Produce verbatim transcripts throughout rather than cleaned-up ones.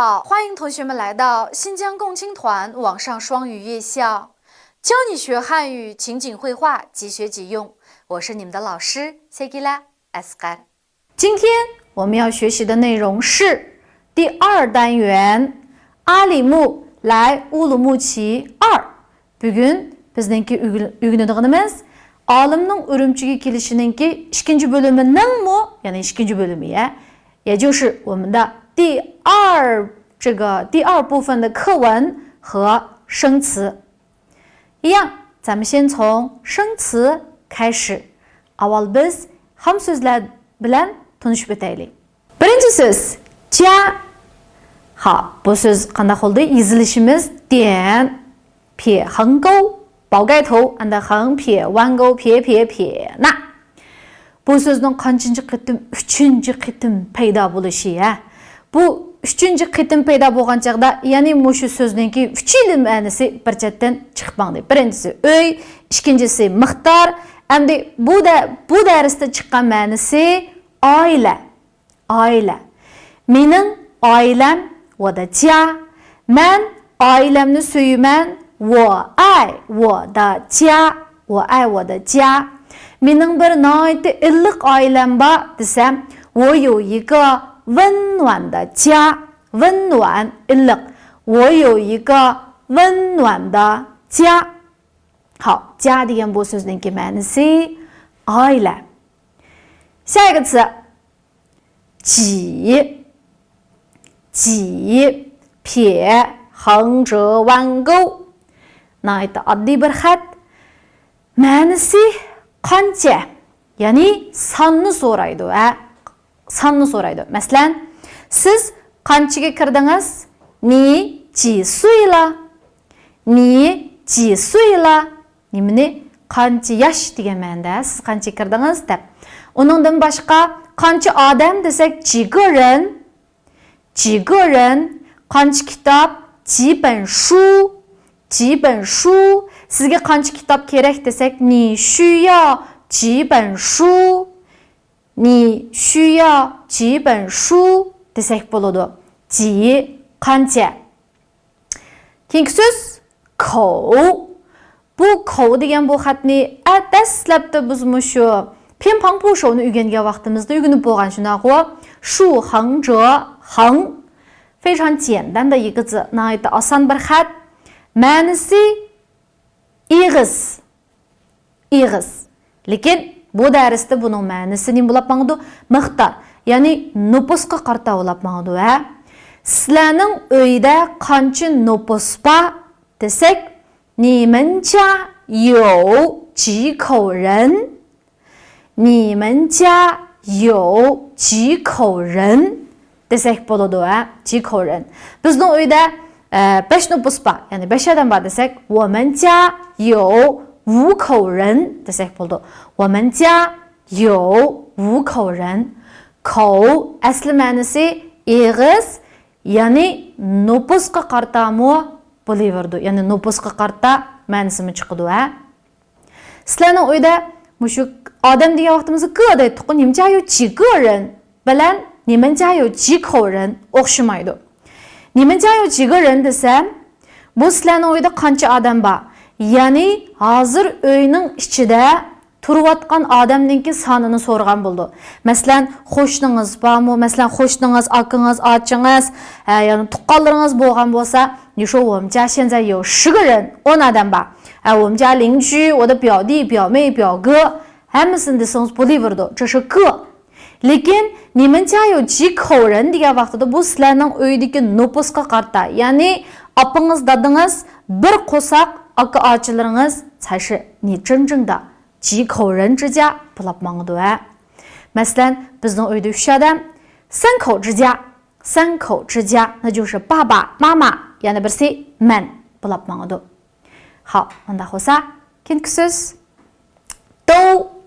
好，欢迎同学们来到新疆共青团网上双语夜校，教你学汉语情景会话，即学即用。我是你们的老师 Segila Asghar。今天我们要学习的内容是第二单元阿里木来乌鲁木齐二。 بۈگۈن بىزنىڭكى ئۆگىنىدىغىنىمىز ئالىمنىڭ ئۈرۈمچىگە كېلىشىنىڭكى ئىككىنچى بۆلۈمىنىڭمۇ، يەنى ئىككىنچى بۆلۈمى، يە، 也就是我们的第二，这个第二部分的课文和生词。一样，咱们先从生词开始。 ئاۋۋال بىز خام سۆزلەر بىلەن تونۇشۇپ ئۆتەيلى. بىرىنچى سۆز، 家. ھا، بۇ سۆز قانداق بولدى؟ يېزىلىشىمىز 点، 撇横钩، 宝盖头، ئاندىن 横撇弯钩، 撇撇撇捺. بۇ سۆزنىڭ قانچىنچى قېتىم، ئۈچىنچى قېتىم پەيدا بولۇشى، ھە؟ بۇ ئۈچىنچى قېتىم پەيدا بولغان چاغدا، يەنى مۇشۇ سۆزنىڭكى ئۈچىلا مەنىسى بىر چەتتىن چىقىپ ماڭدى. بىرىنچىسى ئۆي، ئىككىنچىسى مىقدار، ئەمدى بۇ دە-، بۇ دەرستە چىققان مەنىسى ئائىلە. ئائىلە. 我的家. مەن ئائىلەمنى سۆيىمەن. 我爱我的家. 我爱我的家. مېنىڭ بىر ناھايىتى ئىللىق ئائىلەم بار دېسەم، 我有一个温暖的家. 温暖، ئىللىق. 我有一个温暖的家. 好، 家 دېگەن بۇ سۆزنىڭكى مەنىسى ئائىلە. 下一个词، 几. 几، 撇横折弯钩. ناھايىتى ئاددىي بىر خەت. مەنىسى قانچە؟ يەنى ساننى سورايدۇ، ھە؟ ساننى سورايدۇ. مەسىلەن، سىز قانچىگە كىردىڭىز؟ 你几岁了؟ 你几岁了؟ نېمىنى؟ قانچە ياش دېگەن مەنىدە، سىز قانچىگە كىردىڭىز دەپ. ئۇنىڭدىن باشقا، قانچە ئادەم دېسەك، 几个人؟ 几个人؟ قانچە كىتاب؟ 几本书؟ 几本书؟ سىزگە قانچە كىتاب كېرەك دېسەك، 你需要几本书؟ 你需要几本书 دېسەك بولىدۇ. 几، قانچە. كېيىنكى سۆز، 口. بۇ 口 دېگەن بۇ خەتنى، ئە، دەسلەپتە بىز مۇشۇ 偏旁部首نى ئۆگەنگەن ۋاقتىمىزدا ئۆگىنىپ بولغان، شۇنداقغۇ؟ 竖横折横. 非常简单的一个字، ناھايىتى ئاسان بىر خەت. مەنىسى ئېغىز. ئېغىز. لېكىن بۇ دەرستە بۇنىڭ مەنىسى نېمە بولاپ ماڭىدۇ؟ مىقدار، يەنى نوپۇسقا قارىتا بولاپ ماڭىدۇ، ھە؟ سىلەرنىڭ ئۆيدە قانچە نوپۇس بار دېسەك، 你们家有几口人؟ 你们家有几口人 دېسەك بولىدۇ، ھە؟ 几口人. بىزنىڭ ئۆيدە، ئە، بەش نوپۇس بار، يەنى بەش ئادەم بار دېسەك، 我们家有五口人 دېسەك بولىدۇ. 我们家有五口人. 口 ئەسلى مەنىسى ئېغىز، يەنى نوپۇسقا قارىتامۇ بولۇۋېرىدۇ. يەنى نوپۇسقا قارىتا مەنىسىمۇ چىقىدۇ، ھە؟ سىلەرنىڭ ئۆيدە مۇشۇ ئادەم دېگەن ۋاقتىمىزدا 个 دەيتتۇققۇ، 你们家有几个人 بىلەن 你们家有几口人 ئوخشىمايدۇ. 你们家有几个人 دېسەم، بۇ سىلەرنىڭ ئۆيدە قانچە ئادەم بار؟ يەنى ھازىر ئۆينىڭ ئىچىدە تۇرۇۋاتقان ئادەمنىڭكى سانىنى سورىغان بولىدۇ. مەسىلەن، قوشنىڭىز بارمۇ؟ مەسىلەن، قوشنىڭىز، ئاكىڭىز، ئاچىڭىز، ھە، يەنى تۇغقانلىرىڭىز بولغان بولسا، 你说我们家现在有十个人، ئون ئادەم بار. ھە، 我们家邻居، 我的表弟、表妹、表哥، ھەممىسىنى دېسىڭىز بولۇۋېرىدۇ. 这是个. لېكىن 你们家有几口人 دېگەن ۋاقتىدا بۇ سىلەرنىڭ ئۆيدىكى نوپۇسقا قارىتا، يەنى ئاپىڭىز، دادىڭىز، بىر قورساق، ئاكا، ئاچىلىرىڭىز، 才是你真正的几口人之家 بولاپ ماڭىدۇ، ھە. مەسىلەن، بىزنىڭ ئۆيدە ئۈچ ئادەم، 三口之家، 三口之家، 那就是爸爸妈妈، يەنە بىرسى مەن بولاپ ماڭىدۇ. خاپ، ئۇنداق بولسا، كېيىنكى سۆز، 都.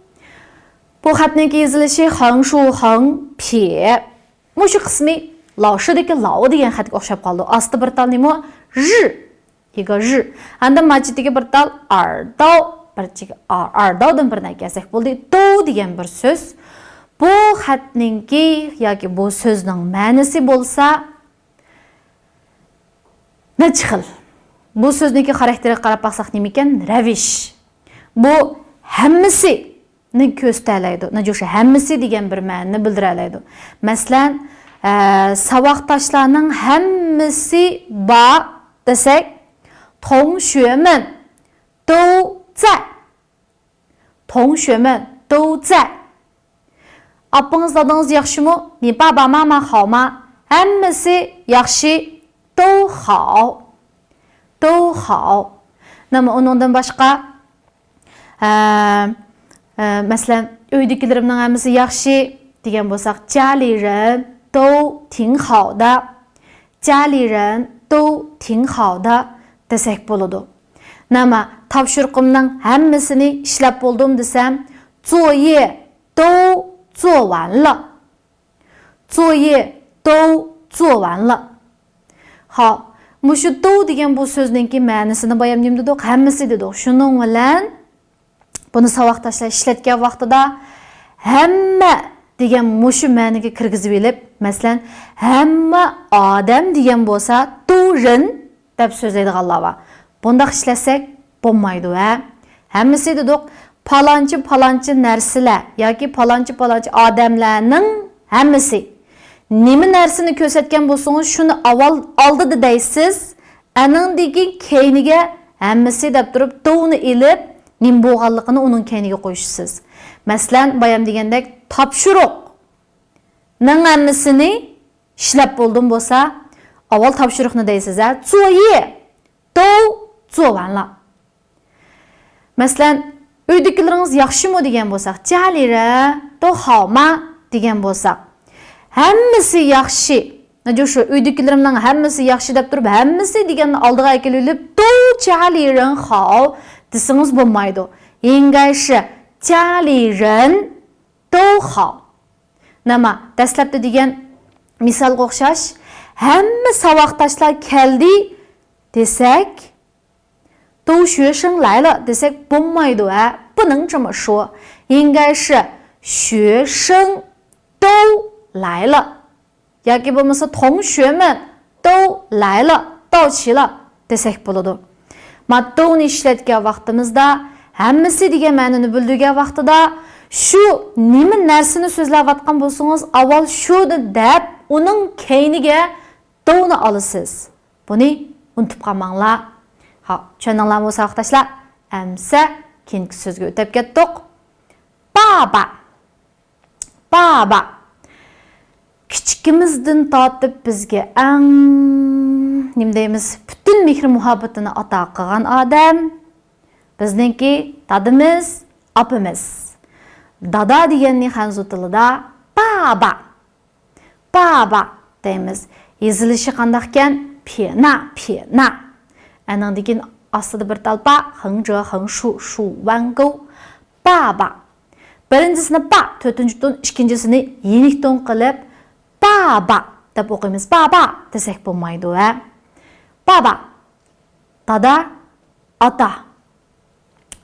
بۇ خەتنىڭكى يېزىلىشى 横竖横撇. مۇشۇ قىسمى 老师دىكى 老 دېگەن خەتكە ئوخشاپ قالىدۇ. ئاستى بىر تال نېمە؟ 日. 一个日. ئاندىن ماچىتىگە بىر تال 二刀، بىر چېكە، ئا، 二刀دىن بىرنى ئەكەلسەك بولدى. 都 دېگەن بىر سۆز. بۇ خەتنىڭكى ياكى بۇ سۆزنىڭ مەنىسى بولسا، نەچچە خىل. بۇ سۆزنىڭكى خاراكتېرىگە قاراپ باقساق نېمىكەن؟ رەۋىش. بۇ ھەممىسىنى كۆرسىتەلەيدۇ. نەجۇشى ھەممىسى دېگەن بىر مەنىنى بىلدۈرەلەيدۇ. مەسىلەن، ئە، ساۋاقداشلارنىڭ ھەممىسى بار دېسەك، 同学们都在. 同学们都在. ئاپىڭىز، دادىڭىز ياخشىمۇ؟ 你爸爸妈妈好吗؟ ھەممىسى ياخشى. 都好. 都好. نېمە ئۇنىڭدىن باشقا؟ ئە، ئە، مەسىلەن، ئۆيدىكىلىرىمنىڭ ھەممىسى ياخشى دېگەن بولساق، 家里人都挺好的. 家里人都挺好的 دېسەك بولىدۇ. نېمە، تاپشۇرۇقۇمنىڭ ھەممىسىنى ئىشلەپ بولدۇم دېسەم، 作业都做完了. 作业都做完了. ھا، مۇشۇ 都 دېگەن بۇ سۆزنىڭكى مەنىسىنى بايام نېمە دېدۇق؟ ھەممىسى دېدۇق. شۇنىڭ بىلەن بۇنى ساۋاقداشلار ئىشلەتكەن ۋاقتىدا ھەممە دېگەن مۇشۇ مەنىگە كىرگۈزۈپ ئېلىپ، مەسىلەن، ھەممە ئادەم دېگەن بولسا، 都人 دەپ سۆزلەيدىغانلار بار. بۇنداق ئىشلەتسەك بولمايدۇ، ھە؟ ھەممىسى دېدۇق، پالانچى، پالانچى نەرسىلەر ياكى پالانچى، پالانچى ئادەملەرنىڭ ھەممىسى. نېمە نەرسىنى كۆرسەتكەن بولسىڭىز، شۇنى ئاۋۋال ئالدىدا دەيسىز، ئەنىڭدىن كېيىن كەينىگە ھەممىسى دەپ تۇرۇپ، 都 نى ئېلىپ، نېمە بولغانلىقىنى ئۇنىڭ كەينىگە قويىسىز. مەسىلەن، بايام دېگەندەك، تاپشۇرۇقنىڭ ھەممىسىنى ئىشلەپ بولدۇم بولسا، ئاۋۋال تاپشۇرۇقنى دەيسىز، ھە؟ 作业都做完了. مەسىلەن، ئۆيدىكىلىرىڭىز ياخشىمۇ دېگەن بولساق، 家里人都好吗 دېگەن بولساق، ھەممىسى ياخشى. نەجۇشى، ئۆيدىكىلىرىمنىڭ ھەممىسى ياخشى دەپ تۇرۇپ، ھەممىسى دېگەننى ئالدىغا ئەكېلىۋېلىپ، 都家里人好 دېسىڭىز بولمايدۇ. 应该是家里人都好. نېمە، دەسلەپتە دېگەن مىسالغا ئوخشاش، ھەممە ساۋاقداشلار كەلدى دېسەك، 都学生来了 دېسەك بولمايدۇ، ھە؟ 不能这么说，应该是学生都来了 ياكى بولمىسا 同学们都来了، 到齐了 دېسەك بولىدۇ. ما 都 نى ئىشلەتكەن ۋاقتىمىزدا، ھەممىسى دېگەن مەنىنى بىلدۈرگەن ۋاقتىدا، شۇ نېمە نەرسىنى سۆزلەۋاتقان بولسىڭىز، ئاۋۋال شۇنى دەپ، ئۇنىڭ كەينىگە 都 نى ئالىسىز. بۇنى ئۇنتۇپ قالماڭلار. ھا، چۈشەندىڭلارمۇ ساۋاقداشلار؟ ئەمسە كېيىنكى سۆزگە ئۆتۈپ كەتتۇق. 爸爸. 爸爸. كىچىكىمىزدىن تارتىپ بىزگە ئەڭ، نېمە دەيمىز، پۈتۈن مېھرى مۇھەببىتىنى ئاتا قىلغان ئادەم بىزنىڭكى دادىمىز، ئاپىمىز. دادا دېگەننى خەنزۇ تىلىدا 爸爸. 爸爸 دەيمىز. يېزىلىشى قانداقكەن؟ 撇捺، 撇捺. ئەنىڭدىن كېيىن ئاستىدا بىر تال پا، 横折، 横竖، 竖弯钩. 爸爸. بىرىنچىسىنى پا، تۆتىنچى تون، ئىككىنچىسىنى يېنىك تون قىلىپ، 爸爸 دەپ ئوقۇيمىز. 爸爸 دېسەك بولمايدۇ، ھە؟ 爸爸. دادا، ئاتا.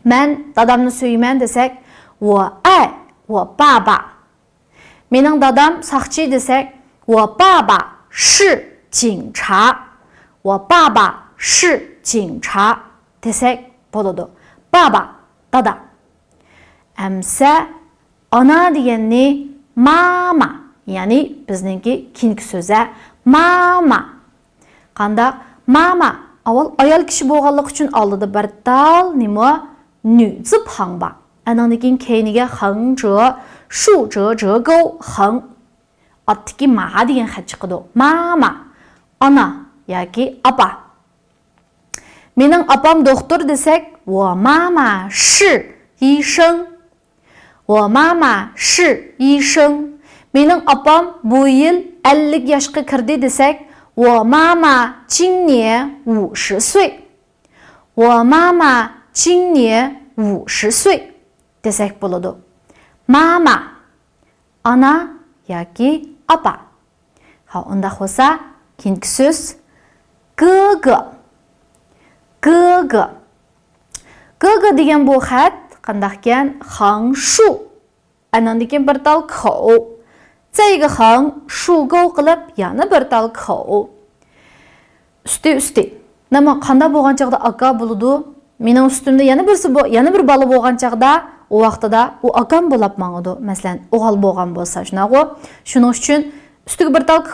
مەن دادامنى سۆيىمەن دېسەك، 我爱我爸爸. مېنىڭ دادام ساقچى دېسەك، 我爸爸是警察. 我爸爸是警察 دېسەك بولىدۇ. 爸爸، دادا. ئەمسە ئانا دېگەننى ماما، يەنى بىزنىڭكى كېيىنكى سۆزى ماما. قانداق؟ ماما. ئاۋۋال ئايال كىشى بولغانلىقى ئۈچۈن ئالدىدا بىر تال نېمە؟ 女字旁 بار. ئەنىڭدىن كېيىن كەينىگە 横折، 竖折، 折钩، 横. ئاستىدىكى ما دېگەن خەت چىقىدۇ. ماما. ئانا ياكى ئاپا. مېنىڭ ئاپام دوختۇر دېسەك، 我妈妈是医生. 我妈妈是医生. مېنىڭ ئاپام بۇ يىل ئەللىك ياشقا كىردى دېسەك، 我妈妈今年五十岁. 我妈妈今年五十岁 دېسەك بولىدۇ. ماما. ئانا ياكى ئاپا. ھا، ئۇنداق بولسا، كېيىنكى سۆز 哥哥. 哥哥. 哥哥 دېگەن بۇ خەت قانداقكەن؟ 横竖. ئەنىڭدىن كېيىن بىر تال 口. 再一个横竖钩 قىلىپ، يەنە بىر تال 口. ئۈستى، ئۈستى. نېمە، قانداق بولغان چاغدا ئاكا بولىدۇ؟ مېنىڭ ئۈستۈمدە يەنە بىرسى بو-، يەنە بىر بالا بولغان چاغدا، ئۇ ۋاقتىدا ئۇ ئاكام بولاپ ماڭىدۇ. مەسىلەن، ئوغۇل بولغان بولسا، شۇنداقغۇ؟ شۇنىڭ ئۈچۈن ئۈستىگە بىر تال ك،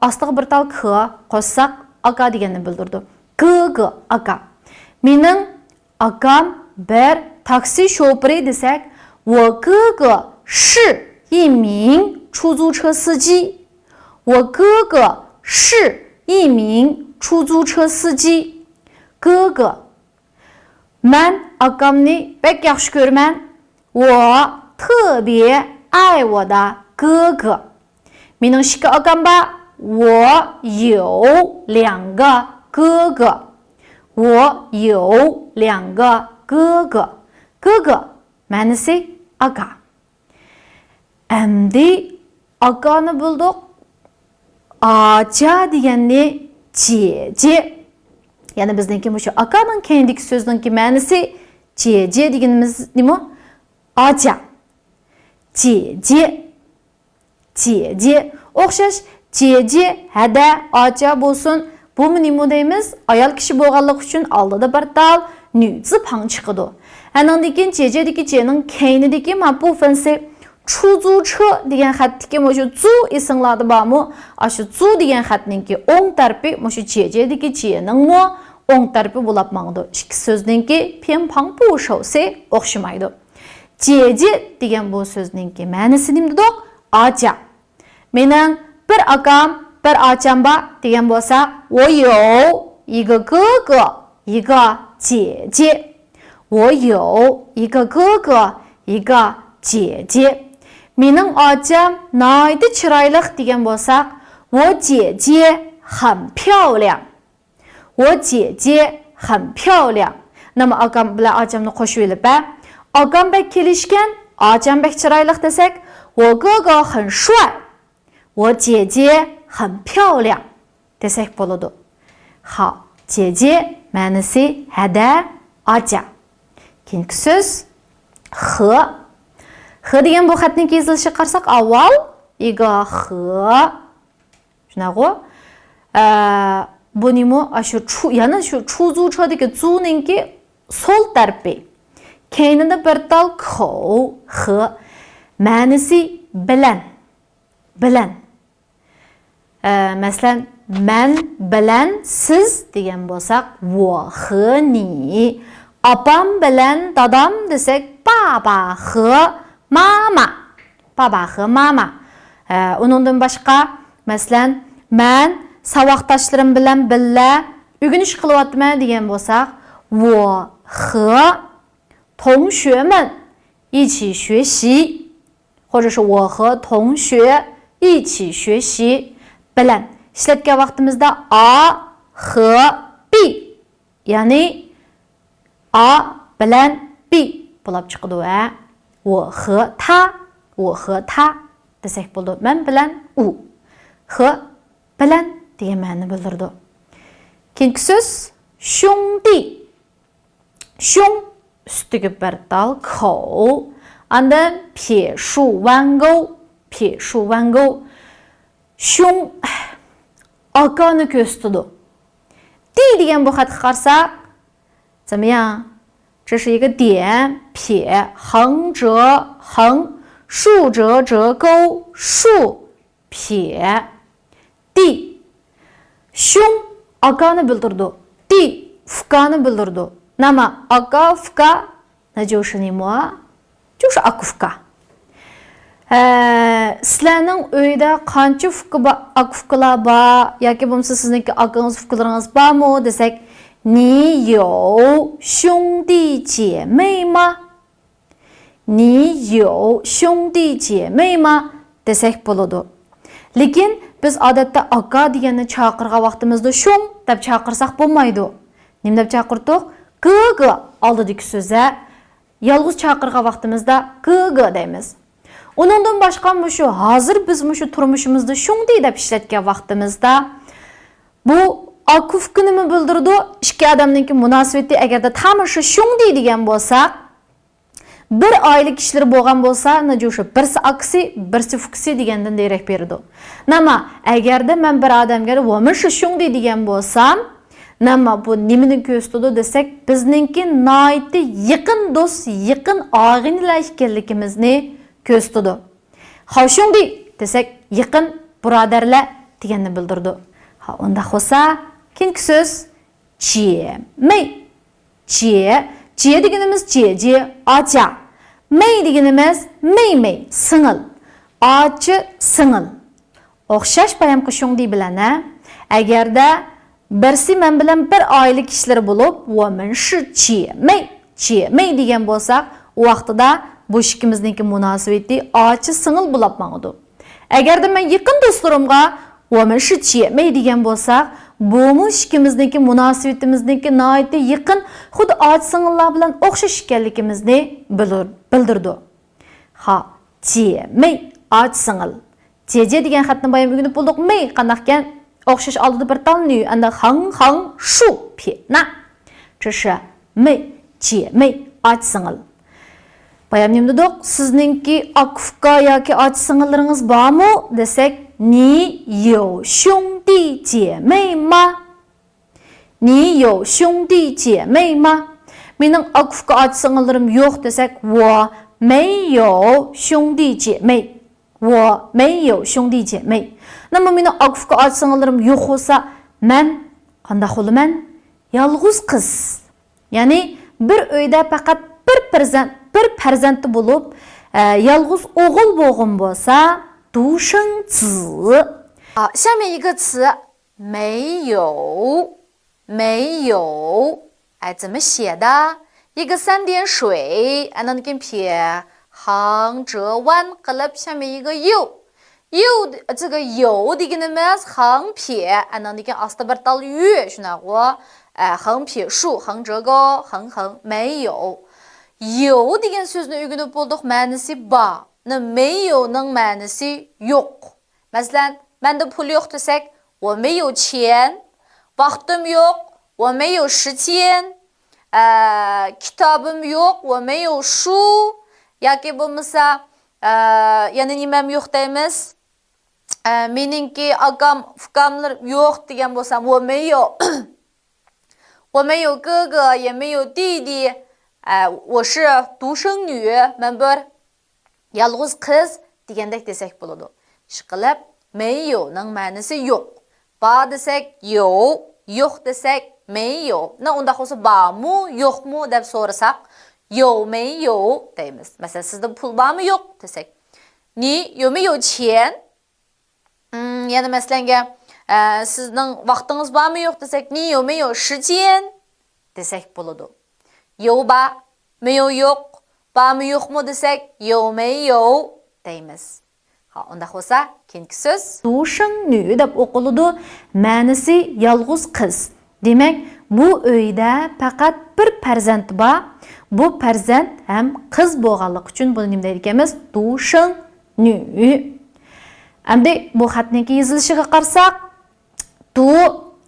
ئاستىغا بىر تال ك قوشساق، ئاكا دېگەننى بىلدۈرىدۇ. گ گ، ئاكا. مېنىڭ ئاكام بىر تاكسى شوپۇرى دېسەك، 我哥哥是一名出租车司机. 我哥哥是一名出租车司机. 哥哥. مەن ئاكامنى بەك ياخشى كۆرىمەن. 我特别爱我的哥哥. مېنىڭ ئىككى ئاكام بار. 我有两个哥哥. 我有两个哥哥. 哥哥 مەنىسى ئاكا. ئەمدى ئاكانى بىلدۇق. ئاچا دېگەننى 姐姐. يەنى بىزنىڭكى مۇشۇ ئاكانىڭ كەينىدىكى سۆزنىڭكى مەنىسى 姐姐 دېگىنىمىز نېمە؟ ئاچا. 姐姐. 姐姐. ئوخشاش، 姐姐، ھەدە، ئاچا بولسۇن، بۇمۇ نېمە دەيمىز؟ ئايال كىشى بولغانلىقى ئۈچۈن ئالدىدا بىر تال 女字旁 چىقىدۇ. ئەنىڭدىن كېيىن 姐姐دىكى 姐 نىڭ كەينىدىكى مانا بۇ فېنسى 出租车 دېگەن خەتتىكى مۇشۇ 租 ئېسىڭلاردا بارمۇ؟ ئاشۇ 租 دېگەن خەتنىڭكى ئوڭ تەرىپى مۇشۇ 姐姐دىكى 姐 نىڭمۇ ئوڭ تەرىپى بولاپ ماڭىدۇ. ئىككى سۆزنىڭكى 偏旁部首 سى ئوخشىمايدۇ. 姐姐 دېگەن بۇ سۆزنىڭكى مەنىسى نېمە دېدۇق؟ ئاچا. مېنىڭ بىر ئاكام، بىر ئاچام بار دېگەن بولسا، 我有一个哥哥，一个姐姐. 我有一个哥哥，一个姐姐. مېنىڭ ئاچام ناھايىتى چىرايلىق دېگەن بولساق، 我姐姐很漂亮. 我姐姐很漂亮. نېمە، ئاكام بىلەن ئاچامنى قوشۇۋېلىپ، ھە؟ ئاكام بەك كېلىشكەن، ئاچام بەك چىرايلىق دېسەك، 我哥哥很帅. 我姐姐很漂亮 دېسەك بولىدۇ. ھا، 姐姐 مەنىسى ھەدە، ئاچا. كېيىنكى سۆز خ. خ دېگەن بۇ خەتنىڭ يېزىلىشىغا قارىساق، ئاۋۋال 一个 خ. شۇنداقغۇ؟ ئە، بۇ نېمە؟ ئاشۇ چۇ-، يەنە شۇ 出租车 دىكى 租 نىڭكى سول تەرىپى. كەينىدە بىر تال 口، خ. مەنىسى بىلەن. بىلەن. ئە، مەسىلەن، مەن بىلەن سىز دېگەن بولساق، 我和你. ئاپام بىلەن دادام دېسەك، 爸爸和妈妈. 爸爸和妈妈. ئە، ئۇنىڭدىن باشقا، مەسىلەن، مەن ساۋاقداشلىرىم بىلەن بىللە ئۆگىنىش قىلىۋاتىمەن دېگەن بولساق، 我和同学们一起学习. 或者是我和同学一起学习. بىلەن ئىشلەتكەن ۋاقتىمىزدا ئا، خ، بى. يەنى ئا بىلەن بى بولاپ چىقىدۇ، ھە. 我和他، 我和他 دېسەك بولىدۇ. مەن بىلەن ئۇ. خ بىلەن دېگەن مەنىنى بىلدۈرىدۇ. كېيىنكى سۆز 兄弟. 兄 ئۈستىگە بىر تال 口. ئاندىن 撇竖弯钩، 撇竖弯钩. 兄 ئاكانى كۆرسىتىدۇ. 弟 دېگەن بۇ خەتكە قارىساق، 怎么样؟ 这是一个点，撇，横折，横，竖折，折钩，竖， 撇. 弟. 兄 ئاكانى بىلدۈرىدۇ. 弟 ئۇكانى بىلدۈرىدۇ. نېمە، ئاكا، ئۇكا، 那就是你们، 就是 ئاكا ئۇكا. ھە، سىلەرنىڭ ئۆيدە قانچە ئۇكا با-، ئاكا ئۇكىلار بار؟ ياكى بولمىسا سىزنىڭكى ئاكىڭىز، ئۇكىلىرىڭىز بارمۇ دېسەك، 你有兄弟姐妹吗؟ 你有兄弟姐妹吗 دېسەك بولىدۇ. لېكىن بىز ئادەتتە ئاكا دېگەننى چاقىرغان ۋاقتىمىزدا 兄 دەپ چاقىرساق بولمايدۇ. نېمە دەپ چاقىرتتۇق؟ 哥哥 ئالدىدىكى سۆز-ھە. يالغۇز چاقىرغان ۋاقتىمىزدا 哥哥 دەيمىز. ئۇنىڭدىن باشقا مۇشۇ ھازىر بىز مۇشۇ تۇرمۇشىمىزدا 兄弟 دەپ ئىشلەتكەن ۋاقتىمىزدا بۇ ئاكا ئۇكىنىمۇ بىلدۈرىدۇ. ئىككى ئادەمنىڭكى مۇناسىۋىتى ئەگەردە تامىشى 兄弟 دېگەن بولساق، بىر ئائىلە كىشىلىرى بولغان بولسا، 那就是 بىرسى ئاكىسى، بىرسى ئۇكىسى دېگەندىن دېرەك بېرىدۇ. نېمە، ئەگەردە مەن بىر ئادەمگە 我们是兄弟 دېگەن بولسام، نەمما بۇ نېمىنى كۆرسىتىدۇ دېسەك، بىزنىڭكى ناھايىتى يېقىن دوست، يېقىن ئاغىنىلەر ئىكەنلىكىمىزنى كۆرسىتىدۇ. خاۋشۇڭدى دېسەك، يېقىن بۇرادەرلەر دېگەننى بىلدۈرىدۇ. ھا، ئۇنداق بولسا، كېيىنكى سۆز جيې مېي. جيې، جيې دېگىنىمىز جيې، جيې، ئاچا. مېي دېگىنىمىز مېي مېي، سىڭىل. ئاچا سىڭىل. ئوخشاش بايامقى شۇڭدى بىلەن، ھە؟ ئەگەردە بىرسى مەن بىلەن بىر ئائىلە كىشىلىرى بولۇپ، 我们是姐妹، 姐妹 دېگەن بولساق، ئۇ ۋاقتىدا بۇ ئىككىمىزنىڭكى مۇناسىۋىتى ئاچا سىڭىل بولاپ ماڭىدۇ. ئەگەردە مەن يېقىن دوستلىرىمغا 我们是姐妹 دېگەن بولساق، بۇمۇ ئىككىمىزنىڭكى مۇناسىۋىتىمىزنىڭكى ناھايىتى يېقىن، خۇددى ئاچا سىڭىللار بىلەن ئوخشاش ئىكەنلىكىمىزنى بىلدۈر-، بىلدۈرىدۇ. ھا، 姐妹، ئاچا سىڭىل. جيې جيې دېگەن خەتنى بايام ئۆگىنىپ بولدۇق. مېي قانداقكەن؟ ئوخشاش ئالدىدا بىر تال نۈ، ئەندىن خاڭ خاڭ شۇ پيې نا. 这是妹، 姐妹، ئاچا سىڭىل. بايام نېمە دېدۇق؟ سىزنىڭكى ئاكا ئۇكا ياكى ئاچا سىڭىللىرىڭىز بارمۇ دېسەك، 你有兄弟姐妹吗؟ 你有兄弟姐妹吗؟ مېنىڭ ئاكا ئۇكا ئاچا سىڭىللىرىم يوق دېسەك، 我没有兄弟姐妹. 我没有兄弟姐妹. نېمە مېنىڭ ئاكا ئۇكا ئاچا سىڭىللىرىم يوق بولسا، مەن قانداق بولىمەن؟ يالغۇز قىز. يەنى بىر ئۆيدە پەقەت بىر پەرزەنت، بىر پەرزەنتى بولۇپ، ئە، يالغۇز ئوغۇل بولغان بولسا، 独生子. 好，下面一个词，没有。 没有，哎，怎么写的？一个三点水， ئاندىن كېيىن پيې، 横折弯 قىلىپ، 下面一个有. 有، 这个有 دېگىنىمىز 横撇، ئاندىن كېيىن ئاستىدا بىر تال يۈ، شۇنداقغۇ؟ ئە، 横撇竖، 横折钩، 横横没有. 有 دېگەن سۆزنى ئۆگىنىپ بولدۇق، مەنىسى بار. 那没有نىڭ مەنىسى يوق. مەسىلەن، مەندە پۇل يوق دېسەك، 我没有钱. ۋاقتىم يوق، 我没有时间. ئە، كىتابىم يوق، 我没有书. ياكى بولمىسا، ئە، يەنە نېمەم يوق دەيمىز؟ ئە، مېنىڭكى ئاكام، ئۇكاملىرىم يوق دېگەن بولسام، 我没有. 我没有哥哥，也没有弟弟. ئە، 我是独生女، مەن بىر يالغۇز قىز دېگەندەك دېسەك بولىدۇ. ئىشقىلىپ، 没有نىڭ مەنىسى يوق. بار دېسەك، 有، يوق دېسەك، 没有. 那 ئۇنداق بولسا، بارمۇ، يوقمۇ دەپ سورىساق، 有没有 دەيمىز. مەسىلەن، سىزدە پۇل بارمۇ، يوق دېسەك، 你有没有钱؟ ئىم، يەنە مەسىلەنگە، ئە، سىزنىڭ ۋاقتىڭىز بارمۇ يوق دېسەك، 你有没有时间 دېسەك بولىدۇ. 有 بار، 没有 يوق، بارمۇ يوقمۇ دېسەك، 有没有 دەيمىز. ھا، ئۇنداق بولسا، كېيىنكى سۆز 独生女 دەپ ئوقۇلىدۇ، مەنىسى يالغۇز قىز. دېمەك، بۇ ئۆيدە پەقەت بىر پەرزەنت بار. بۇ پەرزەنت ھەم قىز بولغانلىقى ئۈچۈن بۇنى نېمە دەيدىكەنمىز؟ 独生女. ئەمدى بۇ خەتنىڭكى يېزىلىشىغا قارىساق، 独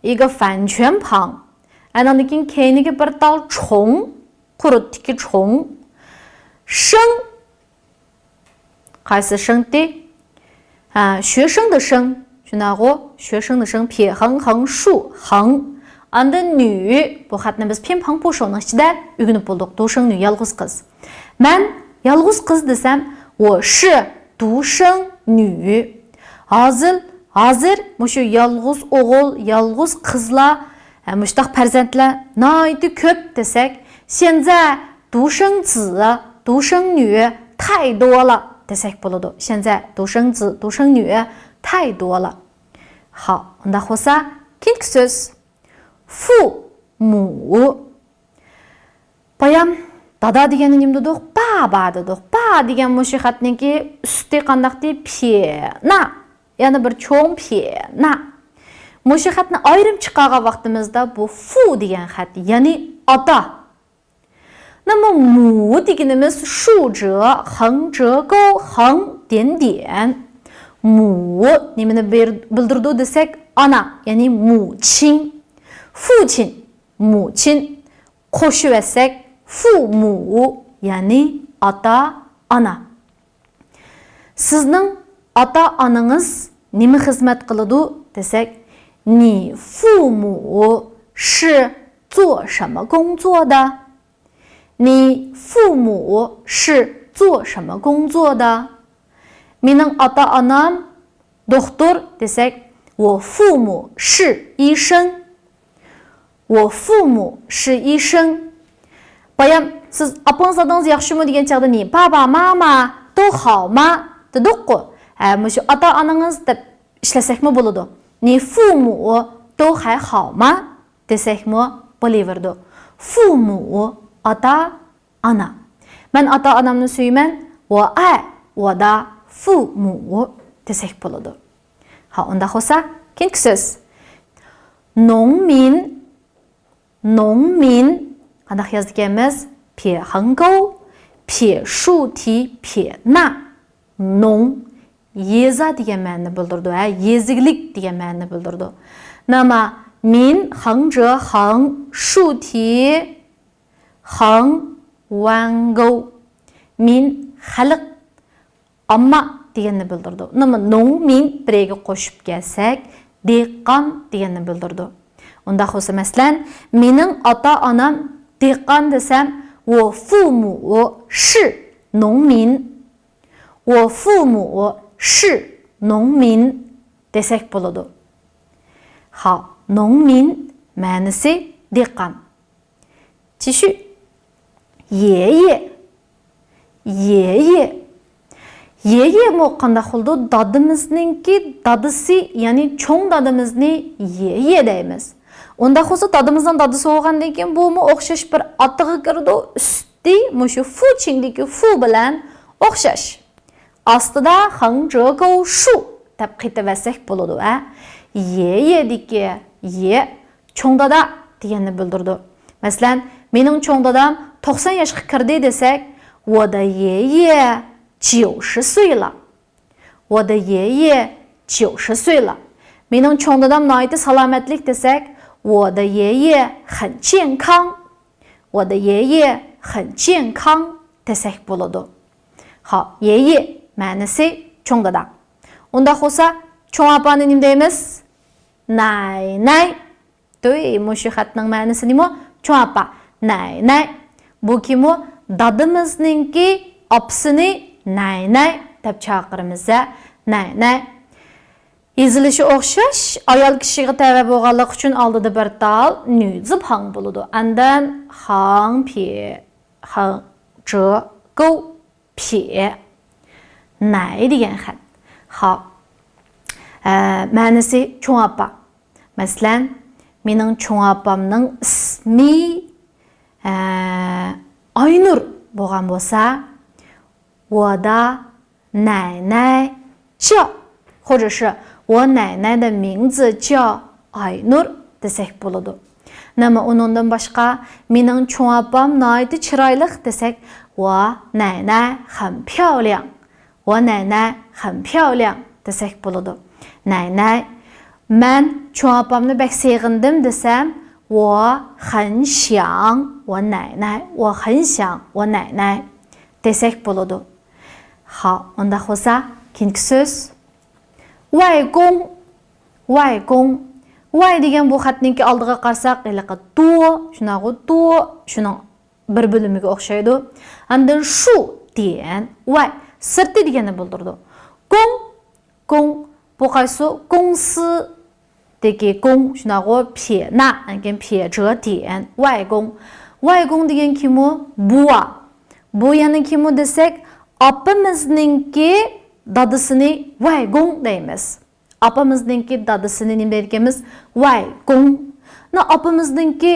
ئىگە 反权旁. ئەنىڭدىن كېيىن كەينىگە بىر تال چوڭ، قۇرۇتتىكى چوڭ. 生 قايسى 生 تى؟ ھە، 学生的生. شۇنداقغۇ؟ 学生的生، 撇横横竖横. ئاندىن 女، بۇ خەتنى بىز 偏旁部首نىڭ ئىچىدە ئۆگىنىپ بولدۇق. 独生女، يالغۇز قىز. مەن يالغۇز قىز دېسەم، 我是独生女. ھازىر، ھازىر مۇشۇ يالغۇز ئوغۇل، يالغۇز قىزلار، ھە، مۇشۇنداق پەرزەنتلەر ناھايىتى كۆپ دېسەك، 现在 独生子、独生女太多了 دېسەك بولىدۇ. 现在独生子、独生女太多了. ھا، ئۇنداق بولسا، كېيىنكى سۆز. 父母. بايام دادا دېگەننى نېمە دېدۇق؟ بابا دېدۇق. با دېگەن مۇشۇ خەتنىڭكى ئۈستى قانداقتى؟ پيېنا. يەنە بىر چوڭ پيېنا. مۇشۇ خەتنى ئايرىم چىقارغان ۋاقتىمىزدا بۇ فۇ دېگەن خەت، يەنى ئاتا. نېمە مۇ دېگىنىمىز شۇجې، خېڭجې، گاۋ، خېڭ، دېن دېن. مۇ نېمىنى بىر-، بىلدۈرىدۇ دېسەك، ئانا، يەنى مۇچىن. فۇچىن، مۇچىن. قوشۇۋەتسەك، فۇمۇ، يەنى ئاتا، ئانا. سىزنىڭ ئاتا-ئانىڭىز نېمە خىزمەت قىلىدۇ دېسەك، 你父母是做什么工作的？你父母是做什么工作的？ مېنىڭ ئاتا-ئانام دوختۇر دېسەك، 我父母是医生. 我父母是医生. بايام، سىز ئاپىڭىز دادىڭىز ياخشىمۇ دېگەن چاغدا، 你爸爸妈妈都好吗 دېدۇققۇ. ھە، مۇشۇ ئاتا-ئانىڭىز دەپ ئىشلەتسەكمۇ بولىدۇ. 你父母都还好吗 دېسەكمۇ بولۇۋېرىدۇ. 父母 ئاتا، ئانا. مەن ئاتا-ئانامنى سۆيىمەن، 我爱我的父母 دېسەك بولىدۇ. ھا، ئۇنداق بولسا، كېيىنكى سۆز. 农民. 农民. قانداق يازىدىكەنمىز؟ 撇横钩، 撇竖提، 撇捺. 农. يېزا دېگەن مەنىنى بىلدۈرىدۇ، ھە، يېزا ئىگىلىك دېگەن مەنىنى بىلدۈرىدۇ. 那么، 民، 横折，横竖提، 横弯钩. 民 خەلق، ئامما دېگەننى بىلدۈرىدۇ. 那么农民 بىرىگە قوشۇپ كەلسەك، دېھقان دېگەننى بىلدۈرىدۇ. ئۇنداق بولسا، مەسىلەن، مېنىڭ ئاتا-ئانام دېھقان دېسەم، 我父母是农民. 我父母是农民 دېسەك بولىدۇ. ھا، 农民 مەنىسى دېھقان. 继续. 爷爷. 爷爷. 爷爷 مۇ قانداق بولىدۇ؟ دادىمىزنىڭكى دادىسى، يەنى چوڭ دادىمىزنى 爷爷 دەيمىز. ئۇنداق بولسا، دادىمىزنىڭ دادىسى بولغاندىن كېيىن، بۇمۇ ئوخشاش بىر ئاتىغا كىرىدۇ. ئۈستى مۇشۇ 父亲دىكى 父 بىلەن ئوخشاش. ئاستىدا 横折钩竖 دەپ قېتىۋەتسەك بولىدۇ، ھە. 爷爷 دىكى 爷 چوڭ دادا دېگەننى بىلدۈرىدۇ. مەسىلەن، مېنىڭ چوڭ دادام توقسان ياشقا كىردى دېسەك، 我的爷爷九十岁了. 我的爷爷九十岁了. مېنىڭ چوڭ دادام ناھايىتى سالامەتلىك دېسەك، 我的爷爷很健康. 我的爷爷很健康 دېسەك بولىدۇ. ھا، 爷爷 مەنىسى چوڭ دادا. ئۇنداق بولسا، چوڭ ئاپانى نېمە دەيمىز؟ 奶奶. 对، مۇشۇ خەتنىڭ مەنىسى نېمە؟ چوڭ ئاپا، 奶奶. بۇ كىمۇ؟ دادىمىزنىڭكى ئاپىسىنى 奶奶 دەپ چاقىرىمىز، ھە، 奶奶. يېزىلىشى ئوخشاش، ئايال كىشىگە تەۋە بولغانلىقى ئۈچۈن ئالدىدا بىر تال 女字旁 بولىدۇ. ئاندىن 横撇، 横折钩، 撇. 奶 دېگەن خەت. ھا. ئە، مەنىسى چوڭ ئاپا. مەسىلەن، مېنىڭ چوڭ ئاپامنىڭ ئىسمى، ئە، ئاينۇر بولغان بولسا، 我的奶奶叫، 或者是我奶奶的名字叫 ئاينۇر دېسەك بولىدۇ. نېمە، ئۇنىڭدىن باشقا، مېنىڭ چوڭ ئاپام ناھايىتى چىرايلىق دېسەك، 我奶奶很漂亮. 我奶奶很漂亮 دېسەك بولىدۇ. 奶奶. مەن چوڭ ئاپامنى بەك سېغىندىم دېسەم، 我很想我奶奶، 我很想我奶奶 دېسەك بولىدۇ. ھا، ئۇنداق بولسا، كېيىنكى سۆز. 外公. 外公. 外 دېگەن بۇ خەتنىڭكى ئالدىغا قارىساق، ھېلىقى 多، شۇنداقغۇ، 多، شۇنىڭ بىر بۆلۈمىگە ئوخشايدۇ. ئاندىن 竖点، 外، سىرتى دېگەننى بىلدۈرىدۇ. 公. 公. بۇ قايسى؟ 公司 دىكى 公، شۇنداقغۇ، 撇捺، ئاندىن كېيىن 撇折点، 外公. 外公 دېگەن كىمۇ؟ بوۋا. بۇ يەنە كىمۇ دېسەك، ئاپىمىزنىڭكى دادىسىنى 外公 دەيمىز. ئاپىمىزنىڭكى دادىسىنى نېمە دەيدىكەنمىز؟ 外公. 那 ئاپىمىزنىڭكى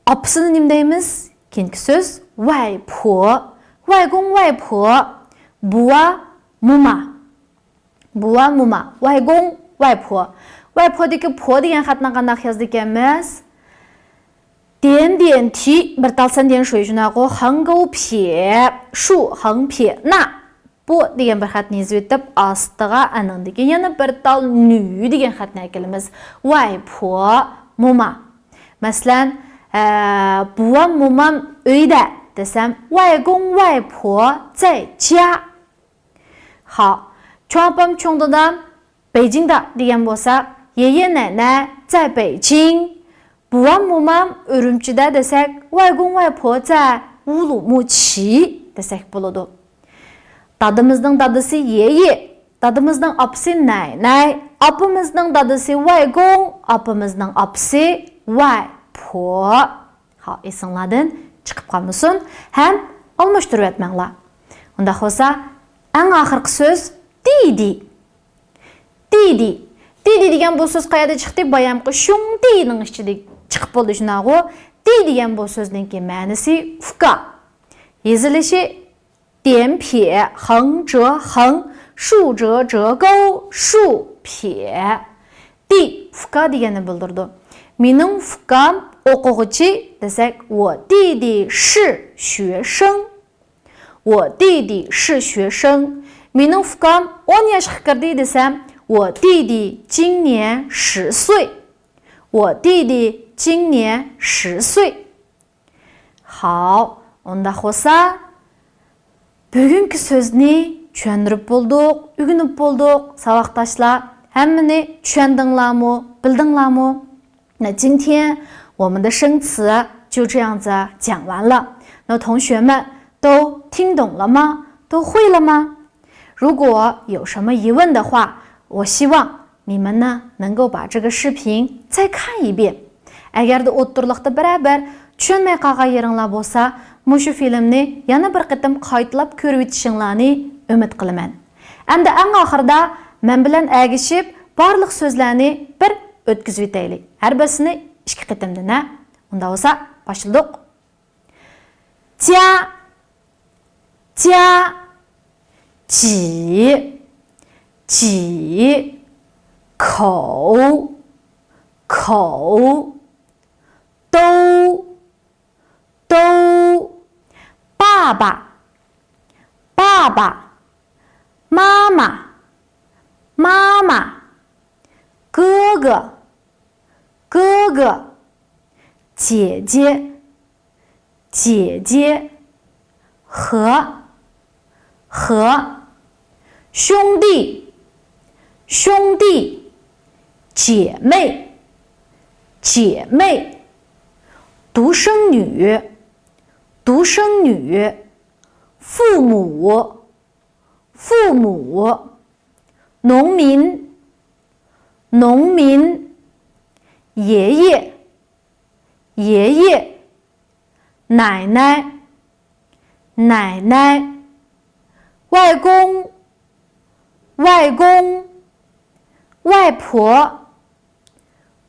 ئاپىسىنى نېمە دەيمىز؟ كېيىنكى سۆز 外婆. 外公外婆. بوۋا، موما. بوۋا، موما. 外公外婆. 外婆 دىكى 婆 دېگەن خەتنى قانداق يازىدىكەنمىز؟ 点点提، بىر تال سەن دېگەن شۇ، شۇنداقغۇ، 横勾撇، 竖横撇捺. 波 دېگەن بىر خەتنى يېزىۋېتىپ، ئاستىغا ئەنىڭدىن كېيىن يەنە بىر تال 女 دېگەن خەتنى ئەكېلىمىز. 外婆، موما. مەسىلەن، ئە، بوۋام، مومام ئۆيدە دېسەم، 外公外婆在家. ھا، چوڭ ئاپام، چوڭ دادام بېيجىڭدا دېگەن بولساق، 爷爷奶奶在北京. بوۋام مومام ئۈرۈمچىدە دېسەك، 外公外婆在乌鲁木齐 دېسەك بولىدۇ. دادىمىزنىڭ دادىسى يېيې، دادىمىزنىڭ ئاپىسى نەينەي، ئاپىمىزنىڭ دادىسى 外公، ئاپىمىزنىڭ ئاپىسى 外婆. ھا، ئېسىڭلاردىن چىقىپ قالمىسۇن ھەم ئالماشتۇرۇۋەتمەڭلار. ئۇنداق بولسا، ئەڭ ئاخىرقى سۆز دىدى. دىدى. دىدى دېگەن بۇ سۆز قەيەردە چىقتى؟ بايامقى شۇڭدىنىڭ ئىچىدە چىقىپ بولدى، شۇنداقغۇ؟ دى دېگەن بۇ سۆزنىڭكى مەنىسى ئۇكا. يېزىلىشى 点撇横折横، 竖折折钩،竖撇. دى ئۇكا دېگەننى بىلدۈرىدۇ. مېنىڭ ئۇكام ئوقۇغۇچى دېسەك، 我弟弟是学生. 我弟弟是学生. مېنىڭ ئۇكام ئون ياشقا كىردى دېسەم، 我弟弟今年十岁. 我弟弟今年十岁. ھاۋ، ئۇنداق بولسا، بۈگۈنكى سۆزنى چۈشەندۈرۈپ بولدۇق، ئۆگىنىپ بولدۇق، ساۋاقداشلار. ھەممىنى چۈشەندىڭلارمۇ، بىلدىڭلارمۇ؟ 那今天我们的生词就这样子讲完了。那同学们都听懂了吗？都会了吗？如果有什么疑问的话，我希望你们呢能够把这个视频再看一遍。ئەگەردە ئوتتۇرىلىقتا بىرەر بىر چۈشەنمەي قالغان يېرىڭلار بولسا، مۇشۇ فىلىمنى يەنە بىر قېتىم قايتىلاپ كۆرۈۋېتىشىڭلارنى ئۈمىد قىلىمەن. ئەمدى ئەڭ ئاخىرىدا مەن بىلەن ئەگىشىپ بارلىق سۆزلەرنى بىر ئۆتكۈزۈۋېتەيلى. ھەر بىرسىنى ئىككى قېتىمدىن، ھە؟ ئۇنداق بولسا باشلىدۇق. 家، 家، 几، 几، 口， 口， 都， 都， 爸爸， 爸爸， 妈妈， 妈妈， 哥哥， 哥哥， 姐姐， 姐姐， 和， 和， 兄弟， 兄弟， 姐妹， 姐妹， 独生女， 独生女， 父母， 父母， 农民， 农民， 爷爷， 爷爷， 奶奶， 奶奶， 外公， 外公， 外婆，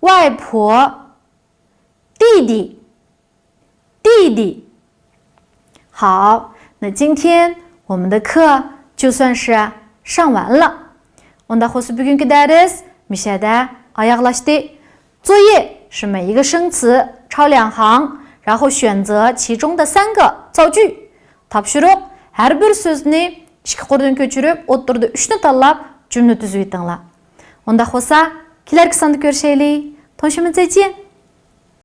外婆， 弟弟， 弟弟。好，那今天我们的课就算是上完了。 ئۇنداق بولسا بۈگۈنكى دەرس مۇشۇ يەردە ئاياغلاشتى. 作业是每一个生词抄两行，然后选择其中的三个造句。 تاپشۇرۇق، ھەر بىر سۆزنى ئىككى قۇردىن كۆچۈرۈپ، ئوتتۇرىدا ئۈچنى تاللاپ جۈملە تۈزۈۋېتىڭلار. ئۇنداق بولسا، كېلەركى ساندا كۆرۈشەيلى. 同学们再见。